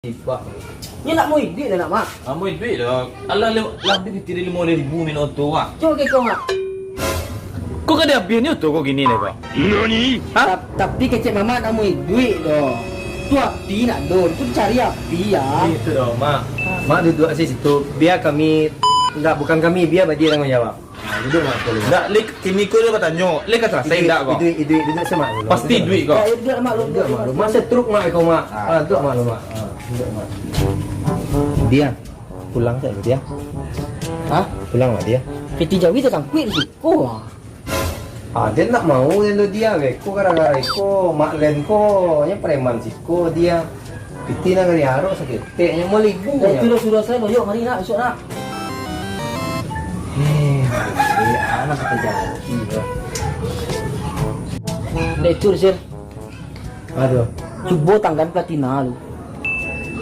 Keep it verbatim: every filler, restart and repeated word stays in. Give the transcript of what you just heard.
Nyo nak muih duit dah nak, Mak. Amuah duit dah. Alah, lah, lah habih pitih dari limo ribu main oto, Mak. Cubo kecek ko, Mak. Kok kada habih ni oto kau kini ni, Mak? Ha? Tap-, tapi kecek Mamak nak muih duit doh. Tu api nak doh. Tu cari api ya. Itu doh, Mak. Mak duduak se situ. Bia kami, ndak, bukan kami, bia bagi tanggung jawab. Ah, duduak Mak dulu. Ndak, leh, kini ko lah batanyo, leh ka salasai ndak ko? Iduik, iduik, duduak se Mak dulu. Pasti duduak Mak dulu. Mak dulu. Masa truk Mak ko, Mak. Ah, duduak Mak dulu, Mak. Ah, duduak Mak. Dia, pulang sajo dia. Hah? Pulang lah dia. Piti jawi tasangkuik di siko. Ah, dia ndak mau, dia lo dia, beko gara-gara iko, Mak Len ko, nyo preman siko dia. Piti nagari arok saketek, nyo malibu. Dah itu dah suruah saya, loyok mari nak, besok nak. Eh, anak kita janji, bro. Dah itu, Sir. Aduh. Cubo tanggan platina lu.